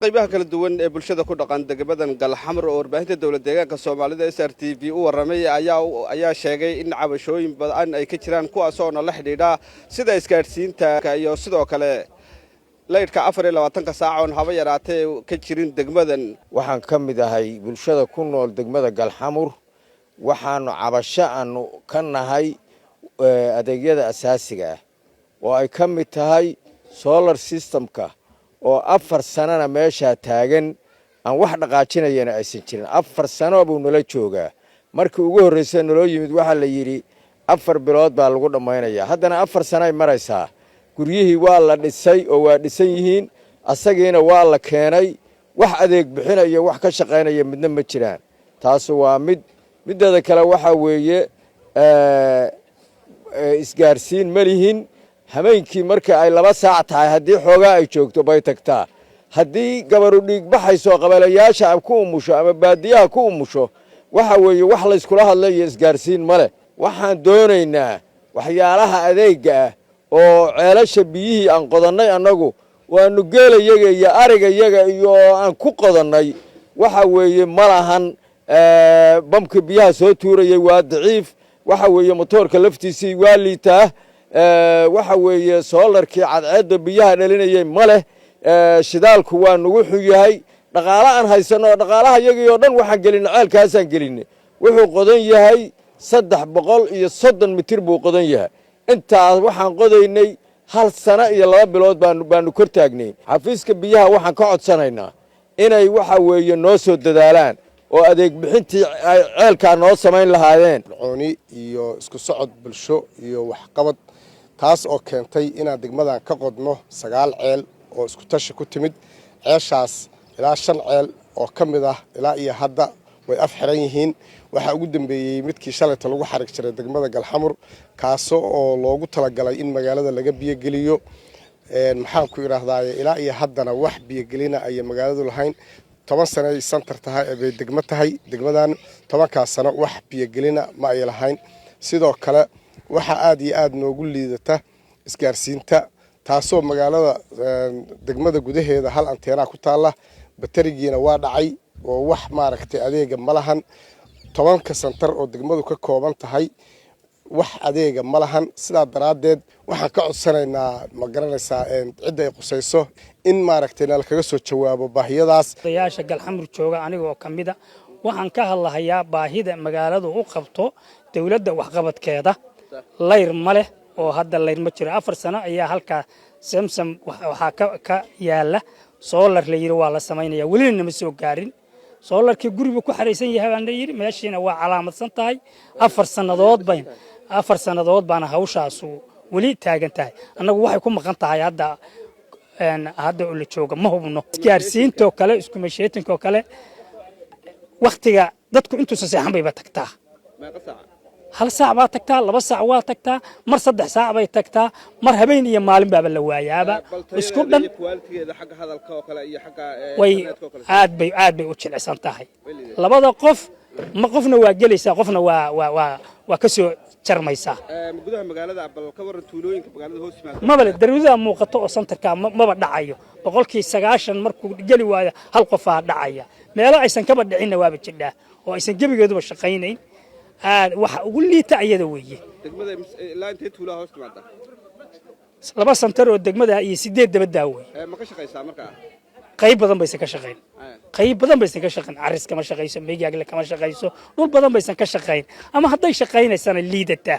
Qaybaha kala duwan ee bulshada ku dhaqan degmadan Galxamar oo warbaahinta dowlad deegaanka Soomaalida SRTV u warramay ayaa sheegay in cabashooyin badan ay ka jiraan, kuwaasoona la xidhiidha sida isgaadhsiinta iyo sidoo kale laydhka 24-ka saac oon haba yaraatee ka jirin degmadan. Waxaan ka mid ahay bulshada ku nool degmada Galxamur. Waxaanu cabasho aanu ka nahay adeegyada asaasiga ah oo ay ka mid tahay solar systemka oo 4 sanana meeshaa taagan, aan wax dhaqaajinayana aysan jirin. 4 sano buu nala joogaa. Markii ugu horraysa naloo yimid, waxaa la yidhi 4 bilood baa lagu dhammaynayaa. Haddana 4 sanoay maraysaa. Guryihii waa la dhisay oo waa dhisan yihiin, asagiina waa la keenay. Wax adeeg bixinaya, wax ka shaqaynaya midna ma jiraan. Taasu waa mid. Middeeda kale waxaa weeye isgaarsiin ma lihin. Habeenkii marka ay 2 saac tahay, haddii xoogaa ay joogto bay tagtaa. Haddii gabaru dhiig baxayso, qabalayaasha ku umusho ama baadiyaha ku umusho, waxa weeye wax layskula hadla iyo isgaarsiin ma leh. Waxaan doonaynaa waxyaalaha adeegga ah oo ceelasha biyihii aan qodannay annagu, waanu geelayaga iyo arigayaga iyo aan ku qodannay, waxa weeye ma lahan. Bamka biyaha soo tuurayay waa daciif. Waxa weeye motoorka laftiisii waa liitaa. Waxa weeye solarkii cadceedda biyaha dhalinayay ma leh. Shidaalku waa nagu xun yahay. Dhaqaale aan haysanno oo dhaqaalaha yagii oo dhan waxaan gelinay ceelkaasaan gelinay. Wuxuu qodan yahay 330 mitir buu qodan yahay. Intaas waxaan qodaynay hal sano iyo 2 bilood baanu kor taagnayn. Xafiiska biyaha waxaan ka codsanaynaa inay waxa weeye noo soo dadaalaan oo adeeg bixintii ay ceelkaa noo samayn lahaayeen. Cooni iyo isku socod bulsho iyo waxqabad, taas oo keentay inaan degmadan ka qodno sagaal ceel oo isku tashi ku timid. Ceeshaas ilaa shan ceel oo ka mid ah ilaa iyo hadda way af xiran yihiin. Waxaa ugu dambeeyey midkii shalayta lagu xarig jiray degmada Galxamur, kaasoo oo loogu talagalay in magaalada laga biyogeliyo. Maxaan ku idhaahdaaye, ilaa iyo haddana wax biyogelina ayay magaaladu lahayn. 10 sanay center tahay bay degmo tahay degmadan. 10-kaas sano wax biyogelina ma ay lahayn. Sidoo kale waxaa aada iyo aada noogu liidata isgaarsiinta, taasoo magaalada degmada gudaheeda hal anteenaa ku taalla, baterigiina waa dhacay oo wax maaragtay adeega ma lahan. 10-ka center oo degmadu ka kooban tahay wax adeega ma lahan. Sidaa daraaddeed waxaan ka codsanaynaa, ma garanaysaa, cidda ay qusayso in maaragtay nalakaga soo jawaabo baahiyadaas. Odayaasha Galxamur jooga anigoo ka mida, waxaan ka hadlahayaa baahida magaaladu u qabto dowladda waxqabadkeeda. Layr ma leh oo hadda layr ma jiro. 4 sano ayaa halkaa system waxaa ka yaala solar la yidhi waa la samaynaya, welina nama soo gaarin. Solarkii gurigu ku xaraysan yahay baan la yidhi, meeshiina waa calaamadsan tahay. 4 sannadood bayn, 4 sannadood baana hawshaasu weli taagan tahay. Annagu waxay ku maqan tahay hadda la jooga ma hubno. Isgaarsiintoo kale, iskumasheetinkoo kale, waktiga dadku intuusan seexan bayba tagtaa. 1 saac baa tagtaa, 2 saac waa tagtaa, mar 3 saac bay tagtaa, mar habeen iyo maalin baaba la waayaaba. Isku dhan way aad bay u jilicsan tahay. Labada qof ma qofna waa gelaysaa, qofna waa ka soo jarmaysaa. Mabale darwada muuqato oo centerka maba dhacayo. 90% markuu geli waayo, hal qofaa dhacaya. Meelo aysan kaba dhicinna waaba jidhaa oo aysan gebigeeduba shaqaynayn. Aad waxa ugu liita ayada weeye. Degmada ilaa intee tuulaa hoos timaada? Laba center oo degmada iyo sideed dabaddaa wey. Ma ka shaqaysaa markaa? Qayb badan baysan ka shaqayn, qayb badan baysan ka shaqayn. Caris kama shaqayso, Meygaagle kama shaqayso, dhul badan baysan ka shaqayn, ama hadday shaqaynaysana liidata.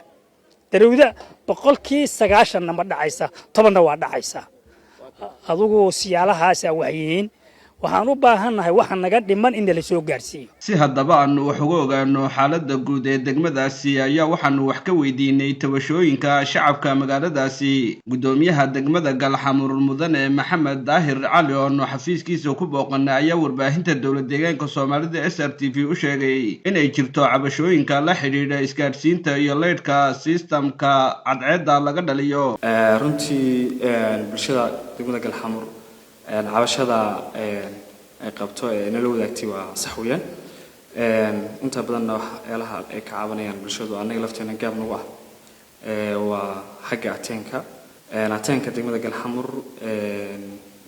Darawda 90%-na ma dhacaysa, 10-na waa dhacaysa. Adugu siyaalahaasa waxyihiin. Waxaan u baahannahay waxa naga dhiman in nala soo gaarsiiyo. Si haddaba aanu wax uga ogaano xaaladda guud ee degmadaasi ayaa waxaanu wax ka weydiinay tabashooyinka shacabka magaaladaasi guddoomiyaha degmada Galxamur, mudane Maxamed Daahir Cali, oo aanu xafiiskiisa ku booqanay, ayaa warbaahinta dowlad deegaanka Soomaalida SRTV u sheegay inay jirto cabashooyinka la xidhiidha isgaadhsiinta iyo leydhka sistamka cadceedda laga dhaliyo. Runtii bulshada degmada Galxamur cabashada ay qabto ee nala wadaagtay waa sax weeyaan. Inta badanna waxyaalaha ay ka cabanayaan bulshadu, annaga lafteena gaab nagu ah, waa xagga ateenka. Ateenka degmada Galxamur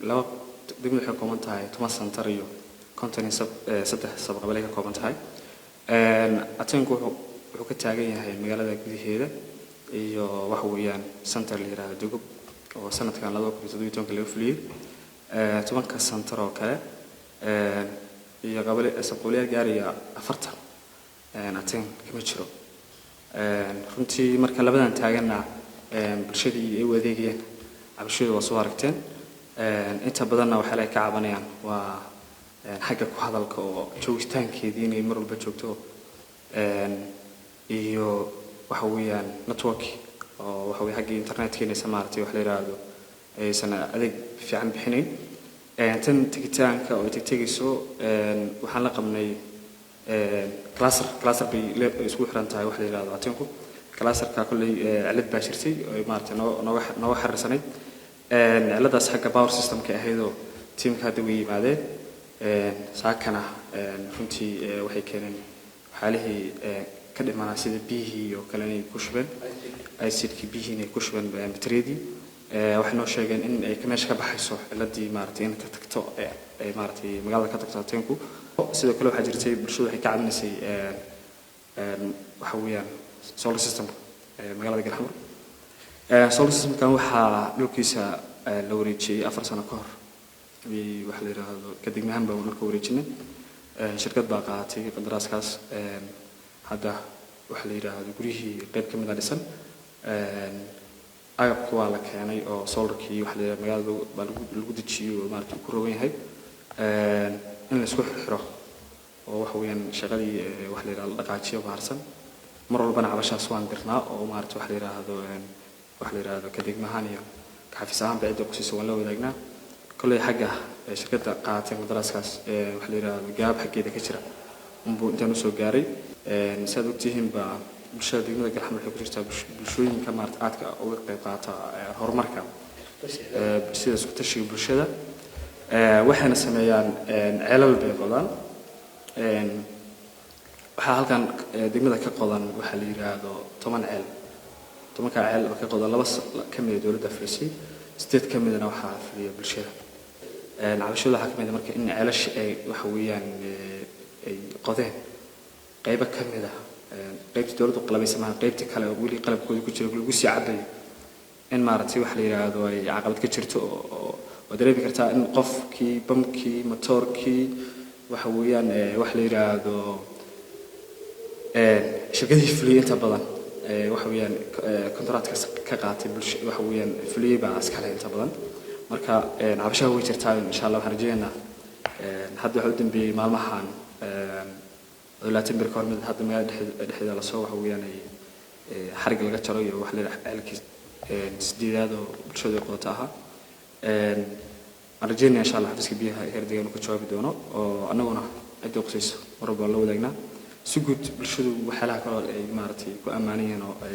laba Degmadu waxay ka kooban tahay 10 center iyo 53 sabqabale ka kooban tahay. Ateenku wuxuu ka taagan yahay magaalada gudaheeda iyo waxa weeyaan center la yiraahdo Dugub oo sanadkan 2017 laga fuliyey. 10-ka center oo kale iyo qabale sabqabaleyaal gaaraya 40 ateen kama jiro. Runtii marka labadan taaganna bulshadii ay u adeegayeen cabashadooda waa soo aragteen. Inta badanna waxaa ay ka cabanayaan waa xagga ku hadalka oo joogitaankeedii inay mar walba joogto, iyo waxa weeyaan network oo waxa weeye xaggii internetka inaysan maaragtay wax la yiraahdo aysan adeeg fiican bixinayn. Tan tegitaanka oo ay tegtegayso, waxaan la qabnay cluster bay isku xiran tahay wax la yiraahdo ateenku. Clusterka kolley cilad baa jirtay oo maaragtay nooga xiriirsanayd. Ciladaas xagga power systemka ahaydoo tiimka hadda way yimaadeen. Saakana runtii waxay keeneen waxyaalihii ka dhimanaa sida biyihii oo kale inay ku shubeen, acidkii biyihii inay ku shubeen bateriyadii. Waxay noo sheegeen in ay meesha ka baxayso ciladii maaragtay in ka tagto ay maaragtay magaalada ka tagto ateenku. Sidoo kale waxaa jirtay bulshadu waxay ka cabinaysay waxa weeyaan solar system magaalada Galxamur. Solar systemkan waxaa dhulkiisa la wareejiyey 4 sano ka hor. Waxa la yiraahdo ka degmahan baa dhulka wareejinay, shirkad baa qaadatay qandaraaskaas. Hadda waxa la yiraahdo guryihii qayb ka mid a dhisan, agabkii waa la keenay oo solarkii waxa la yiraahdo magaalada baa lagu dejiyey oo maaragtay ku rogan yahay in la isku xirxiro oo waxa weeyaan shaqadii waxa la yiraahdo la dhaqaajiyo baarsan. Mar walbana cabashaas waan dirnaa oo maaragtay waxa la yiraahdo waxa la yiraahdo ka degmahaan iyo ka xafiis ahaan ba cidda qusiisa waan la wadaagnaa. Kolley xagga shirkadda qaadatay qandaraaskaas waxa la yiraahdo gaab xaggeeda ka jira unbuu intaan usoo gaaray. Saad ogtihiin baa bulshada degmada Galxamur waxay ku jirtaa bulshooyinka maarata aadka uga qayb qaata horumarka sida isku tashiga bulshada. Waxayna sameeyaan ceelal bay qodaan. Waxaa halkan degmada ka qodan waxaa la yiraahdo 10 ceel. 10-ka ceel oo ka qodan, laba ka mid ah dowladda fulisay, 8 ka midna waxaa fuliya bulshada. Cabashada waxaa ka mid ah marka in ceelasha ay waxa weeyaan ay qodeen qaybo ka mid ah qaybta dowladdu qalabaysa maaha, qaybta kale oo weli qalabkooda ku jira lagu sii cabayo in maaragtay waxa la yiraahdo ay caqabad ka jirto oo waa dareemi kartaa in qofkii bamkii matoorkii waxa weeyaan waxa la yiraahdo shirkadihii fuliyey inta badan waxa weeyaan kontraadkaas ka qaatay bulsho waxa weeyaan fuliyey baa iskale inta badan. Marka cabashaha way jirtaa. Insha Allah waxaan rajeynaynaa hadda waxaa u dambeeyey maalmahan 20 bir ka hor mid hadda magaalada dhexdeeda lasoo waxa weeyaan ay xarig laga jaro iyo wax la yidhaahdo ceelkii 8aad oo bulshadu ay qodato ahaa. Waan rajeynaya insha Allah xafiiska biyaha heer deegaan uu ka jawaabi doono oo annaguna cidda qusayso mar walba la wadaagnaa. Si guud bulshadu waxyaalaha kaloo ay maaragtay ku ammaanan yihiin oo ay